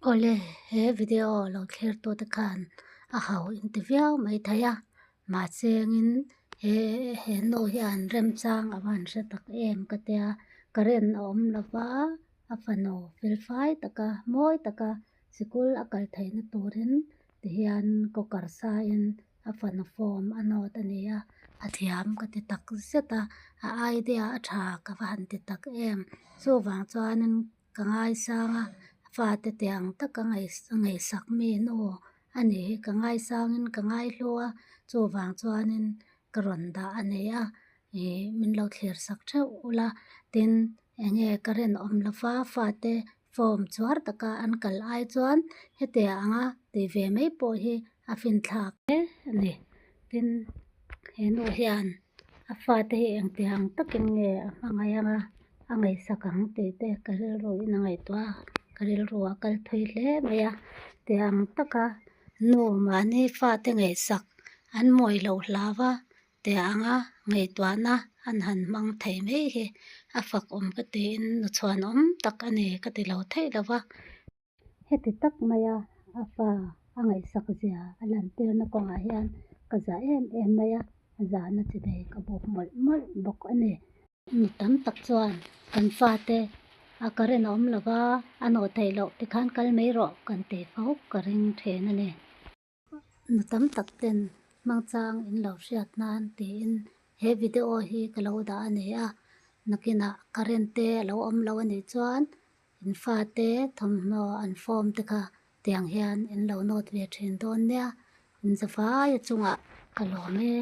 Awle, he video lo thlir tute khan a ho inti viau mai thei a, mahsengin he he nu hian remchang a van hre tak em ka tia, current a awm lova a fanu fel fai taka mawi taka sikul a kal theihna turin tihian cooker sain a fanu form a nawt a ni a, a thiam ka ti tak zet a, a idea a tha ka va han ti tak em chuvang chuanin ka ngaisang a fate tiang taka ngaihsak mi nu a ni hi ka ngaisangin ka ngaihlu a chuvang chuanin ka rawn dah a ni a ih min lo thlir sak theuh ula tin eng nge ka rinawm lova fate form chuar taka an kal ai chuan hetiang anga tih ve mai pawh hi a finthlak hle a ni tin he nu hian a fate hi engtiang takin nge a hmangaih anga a ngaihsak ang tih te ka rilru in a ngaihtuah a ka rilru a kal thui hle mai a tiang taka nu mahni fate ngaihsak an mawi loh hlau a tih anga ngaihtuahna an han hmang thei mai hi a fak awm ka tiin nu chhuanawm tak a ni ka ti lo theih lo va. Heti tak maia a fa a ngaihsak zia a lantirna kawngah hian ka zah em em mai a, a zahna chi nei ka buk mawlh mawlh bawk a ni. Mi tam tak chuan kan fate a current a awm lo va, a nawh theih loh tikhan kal mai rawh kan tih fo ka ring thin a ni. Nu tam tak ten hmangchang in lo hriat nan tiin he video hi ka lo dah a ni a, nakinah current te a lo awm lo a nih chuan in fate thawmhnaw an form te kha tiang hian in lo note ve thin dawn nia, in zavai a chungah ka lawm e.